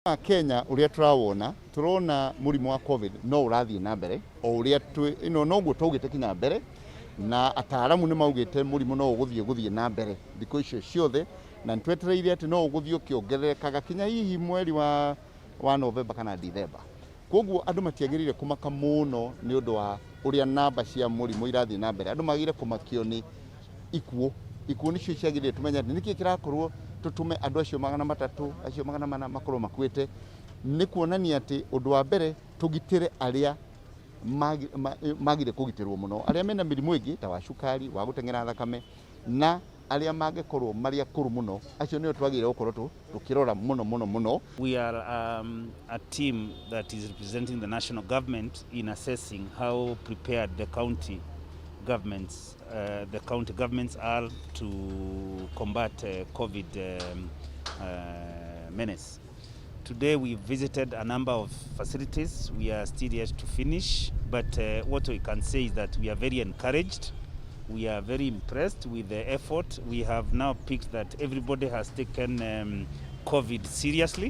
Wa Kenya uria turawona, turona murimu wa COVID no urathie na mbere o uria twi no noguo twaugite kinya mbere, na ataaramu nĩ maugĩte mũrimũ no ũgũthiĩ gũthiĩ na mbere thikũ icio ciothe, na nĩ twetereire atĩ no ũgũthiĩ ũkĩongererekaga kinya hihi mweri wa Novemba kana Dithemba. Koguo andũ matiagĩrĩire kũmaka mũno nĩ ũndũ wa ũrĩa namba cia mũrimũ irathiĩ na mbere. Andũ magĩrĩire kũmakio nĩ ikuũ. Ikuũ nĩcio ciagĩrĩire tũmenye atĩ nĩkĩ kĩrakorwo tũtũme andũ acio 300, acio 400 makorwo makuĩte. Nĩ kuonania atĩ ũndũ wa mbere tũgitĩre arĩa magire kũgitĩrwo mũno, arĩa mena mĩrimũ ĩngĩ ta wa cukari, wa gũteng'era thakame, na arĩa mangĩkorwo marĩ akũrũ mũno, acio nĩo twagĩrĩire gũkorwo tũkĩrora mũno mũno mũno. We are a team that is representing the national government in assessing how prepared the county governments are to combat COVID menace. Today we visited a number of facilities. We are still yet to finish, but what we can say is that we are very encouraged. We are very impressed with the effort. We have now picked that everybody has taken COVID seriously.